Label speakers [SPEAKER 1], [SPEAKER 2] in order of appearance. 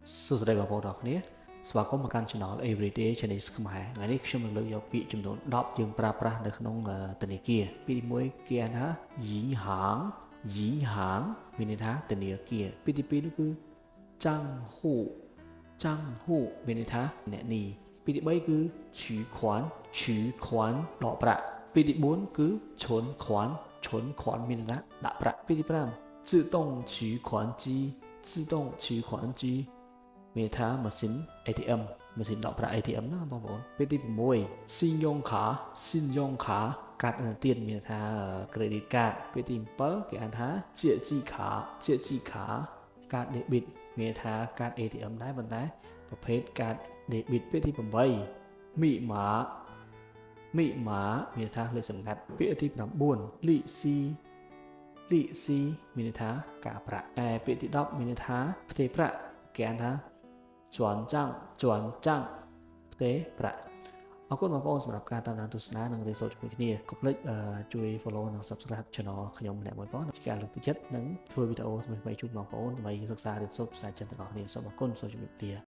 [SPEAKER 1] សួស្តីបងប្អូនទាំងអស់គ្នាស្វាគមន៍មកកាន់ Channel Everyday Chinese ខ្មែរថ្ងៃនេះខ្ញុំនឹងលើកយកពាក្យចំនួន10យើងប្រើប្រាស់នៅក្នុងធនាគារពាក្យទី1គេអានថា银行银行មានន័យថាធនាគារពាក្យទី2នោះគឺ账户账户មានន័យថាអ្នកនីពាក្យទី3គឺ取款取款ដកប្រាក់ពាក្យទី4គឺ存款存款មានន័យថាដាក់ប្រាក់ពាក្យទី5自動取款機自動取款機មានន័យថាម៉ាស៊ីន ATM ម៉ាស៊ីនដកប្រាក់ ATM ណាបងប្អូនពេលទី6信用卡信用卡កាតឥណទានមានន័យថា credit card ពេលទី7គេអានថា借记卡借记卡កាត debit មានន័យថាកាត ATM ដែរប៉ុន្តែប្រភេទកាត debit ពេលទី8密碼密碼មានន័យថាលេខសម្ងាត់ពាក្យទី9利息利息មានន័យថាការប្រាក់ឯពាក្យទី10មានន័យថាផ្ទេរប្រាក់គេអានថា 轉帳轉帳ផ្ទេរប្រាក់អរគុណបងប្អូនសម្រាប់ការតាមដានទស្សនានិងរៀនសូត្រជាមួយគ្នាកុំភ្លេចជួយ follow និង subscribe channel ខ្ញុំម្នាក់មួយផងជាការលើកទឹកចិត្តនិងធ្វើវីដេអូថ្មីៗជូនបងប្អូនដើម្បីសិក្សារៀនសូត្រភាសាចិនទាំងអស់គ្នាសូមអរគុណសូមជម្រាបលា។